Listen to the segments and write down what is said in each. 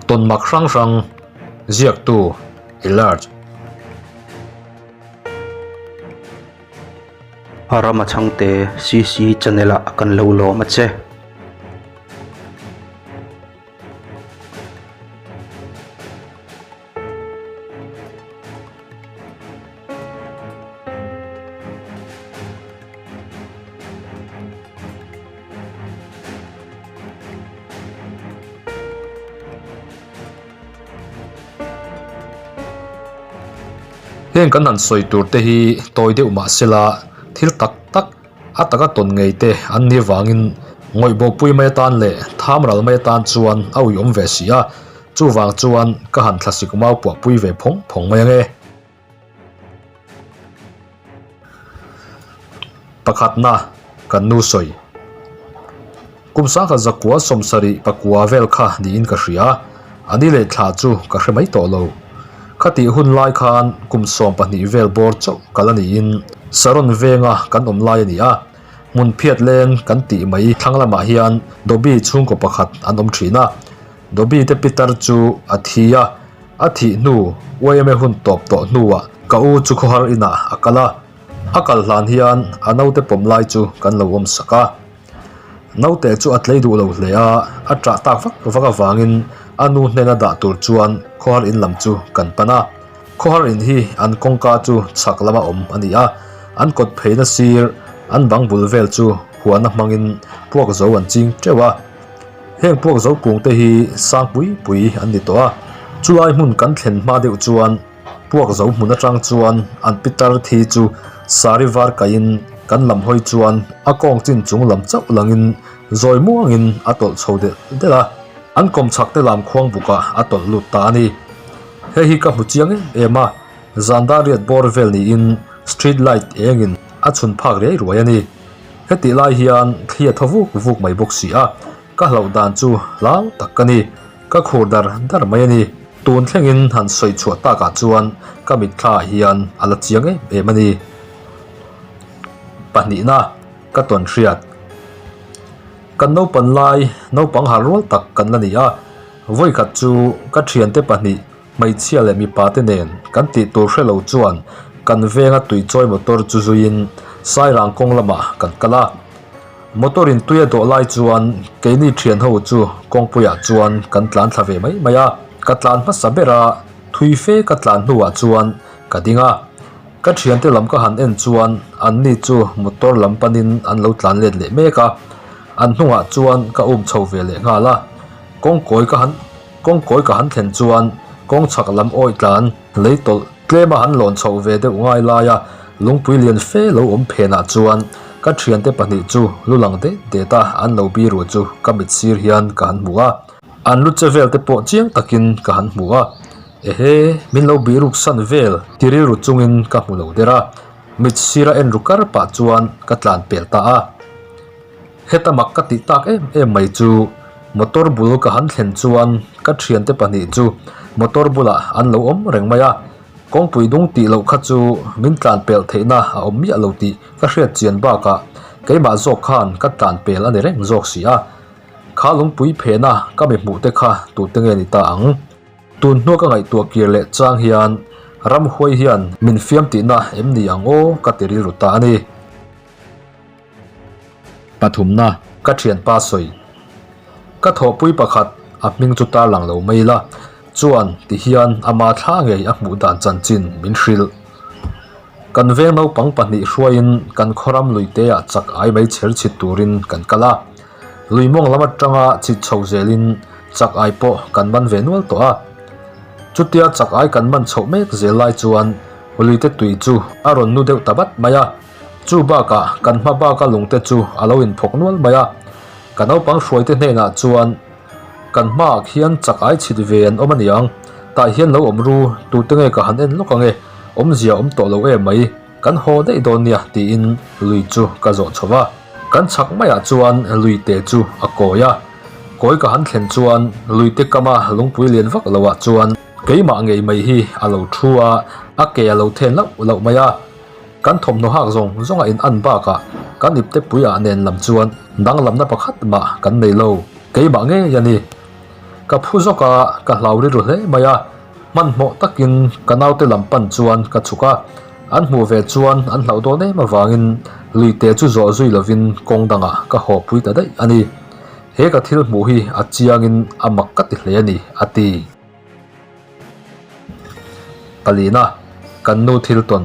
Tawnmak hrang hrang ziaktu Elard. Rama Chhangte CC channel ah kan lo lawm a che. Heng kan han sawi tur te hi tawi deuh mah sela thil tak tak a taka tawn ngei te an nih vangin ngawih bawhpui mai atan leh tham ral mai atan chuan a uiawm ve si a, chuvang chuan ka han thlasik mau puah pui ve phawng phawng mai ange. Pakhatna kan nu sawi. Kum sangkhat zakua sawmsarih pakua vel kha niin ka hria, a ni leh thla chu ka hre mai tawh lo. Khatih hun lai khan kum 12 vel bawr chauh kal a niin Saron venga kan awm lai a ni a, hmun phiat leng kan tih mai thlang lamah hian Dobby chhungkaw pakhat an awm thin a, Dobby te pitar chu a thi a, A thih hnu, YMA hun tawp tawh hnuah ka u chu khawhar inah a kal a, a kal hlan hian a naute pawm lai chu kan lo awm sak a. Naute chu a tlei duh lo hle a, a ṭah tak vak vak avangin a nu hnena dah tur chuan khawhar in lam chu kan pan a. Khawhar in hi an kawngka chu chhak lama awm a ni a, an kawt pheina sir, an bang bul vel chu huana hmangin puak zo an ching ṭeuh a. Heng puak zo kung te hi sang pui pui an ni tawh a, chulai hmun kan thlen hma deuh chuan puak zo hmun atang chuan an pitar thi chu sari var kaihin kan lam hawi chuan a kawng chin chung lam chauh langin zawi muangin a tawlh chho delh delh a, an kawm chhak te lam khuang bukah a tawlh lut ta a ni. Hei hi ka hmu chiang em em a, zan dar riat bawr vel niin street light engin a chhun phak riai ruai a ni. Hetih lai hian thli a thaw vuk vuk mai bawk si a, ka hlauh dan chu hlau tak ka ni, ka khur dar dar mai a ni. Tun thlengin han sawi chhuah takah chuan ka mitthlaah hian a la chiang em em a ni. Pahnihna, ka tawn hriat. Kan naupan lai, naupang har rual tak kan la ni a, vawikhat chu ka thiante pahnih Hmeichhia leh mipa te nen kan tih tur hre lo chuan kan venga tuichawi motor chu zuiin Sairang kawng lamah kan kal a. Motor in tui a dawh lai chuan keini thian ho chu kawngpuiah chuan kan tlan thla ve mai mai a. Ka tlan hmasa ber a, thui fe ka tlan hnuah chuan ka ding a. Ka thiante lam ka han en chuan anni chu motor lam panin an lo tlan let leh mek a. An hnungah chuan ka um chho ve leh nghal a. Kawngkawi ka han. Kawngkawi ka han thlen chuan kawng chhak lam awi tlan lei tawlh tlem a han lawn chhoh ve deuh ngai lai a, lungpui lian fe lo awm phenah chuan ka thiante pahnih chu lu lang det det a an lo biru chu ka mit sir hian ka han hmu a, an lu che vel te pawh chiang takin ka han hmu a, ehe min lo biruk san vel ti rilru chungin ka hmu lo der a, mit sira en ru kar pah chuan ka tlan pel ta a. Heta mak ka tih tak em em mai chu motor bul ka han thlen chuan ka thiante pahnih chu motor bulah an lo awm reng mai a, kawngpui dung tih loh kha chu min tlan pel theihna a awm miah lo tih ka hriat chian bakah keimah zawk khan ka tlan pel a ni reng zawk si a, kha lungpui phena ka mi hmuh te kha tute nge ni ta ang? Tun hnua ka ngaihtuah kir leh chang hian ramhuai hian min fiam tihna em ni ang aw ka ti rilru ta a ni. Pathumna, ka thianpa sawi. Ka thawhpui pakhat, a hming chu tarlang lo mai la, chuan ti hian ama thla ngei a hmuh dan chanchin min hrilh. Kan veng naupang pahnih hruaiin kan khawram luiteah chak ai mai chher chhit turin kan kal a. Lui mawng lam atanga chhit chho zelin chak ai pawh kan man ve nual tawh a. Chutia chak ai kan man chhoh mek zel lai chuan luite tui chu a rawn nu deuh ta vat mai a. Chu bakah kan hma baka lungte chu a lo inphawk nual mai a, ka naupang hruaite hnenah chuan kan hmaah khian chak ai chhit ve an awm a niang, tah hian lo awm ru, tute nge ka han en lawk ange, awmzia awm tawh lo em mai, kan haw daih dawn nia tiin lui chu ka zawh chho va. Kan chhak maiah chuan luite chu a kawi a, kawi ka han thlen chuan luite kama lungpui lian vak loah chuan keimah ngei mai hi a lo thu a, a ke a lo then lauh lauh mai a. Kan thawmhnaw hak zawng zawng a in an bakah kan ipte pui ah nen lam chuan danglamna pakhat mah kan nei lo, keimah ngei a ni. Ka phu zawk a, ka hlau rilru hle mai a. Hmanhmawh takin ka naute lam pan chuan ka chhuk a, an hmuh ve chuan an hlauh dawn em avangin luite chu zawh zui lovin kawng dangah ka haw pui ta daih a ni. He ka thil hmuh hi a chiangin a mak ka ti hle a ni, a ti. Palina, kan nu thil tawn.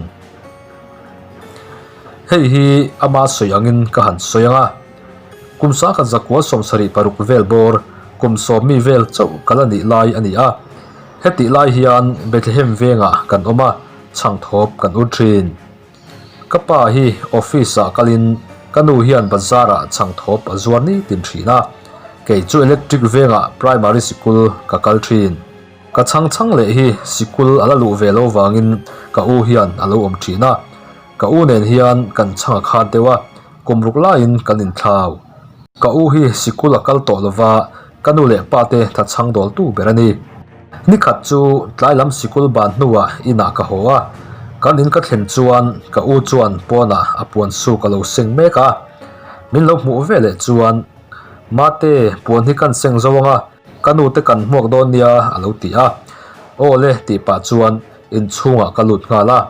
Hei hi ama sawi angin ka han sawi ang a. Kum sangkhat zakua 76 vel bawr, kum sawmmi vel chauh ka la nih lai a ni a. Hetih lai hian Bethlehem vengah kan awm a, chhangthawp kan ur thin. Ka pa hi office ah kalin ka nu hian bazar ah chhangthawp a zuar ni tin thin a, kei chu electric vengah primary sikul ka kal thin. Ka chhang chhang leh hi sikul a la luh ve lo vangin ka u hian a lo awm thin a, ka u nen hian kan chhang a khat deuh a, kum ruk laiin kan inthlau. Ka u hi sikul a kal tawh lova ka nu leh pa te tha chhang dawltu ber a ni. Nikhat chu tlai lam sikul ban hnuah inah ka haw a, kan in ka thlen chuan ka u chuan pawnah a puan suk a lo seng mek a. Min lo hmuh ve leh chuan, Mate, puan hi kan seng zo ang a, ka nu te kan hmuak dawn nia a lo ti a. Aw le tih pah chuan inchhungah ka lut nghal a.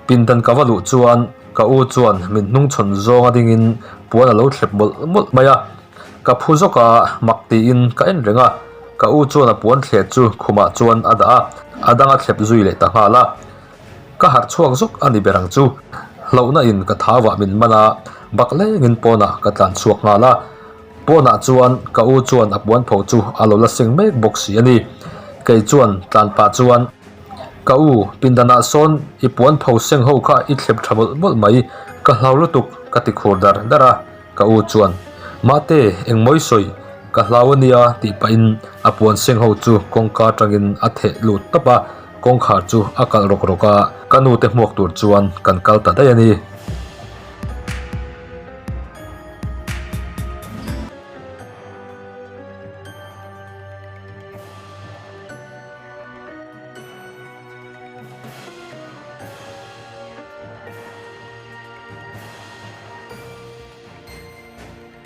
Pindan ka va luh chuan ka u chuan min hnungchhawn zawng a dingin puan a lo thlep mawlh mawlh mai a. Ka phu zawk a, mak tiin ka en reng a, ka u chuan a puan thleh chu khumah chuan a dah a, a dang a thlep zui leh ta nghal a. Ka harh chhuak zawk a ni ber ang chu. Hlauhna in ka thau ah min man a, bak lengin pawnah ka tlan chhuak nghal a. Pawnah chuan ka u chuan a puan pho chu a lo la seng mek bawk si a ni. Kei chuan tlan pah chuan, Ka u, pindanah sawn i puan pho seng ho kha i thlep tha mawlh mawlh mai, ka hlau lutuk ka ti khur dar dar a. Ka u chuan, Mate, engmawi sawi, ka hlau a nia tih pahin a puan seng ho chu kawngka atangin a theh lut tawp a, kawngkhar chu a kalh rawk rawk a, ka nu te hmuak tur chuan kan kal ta daih a ni.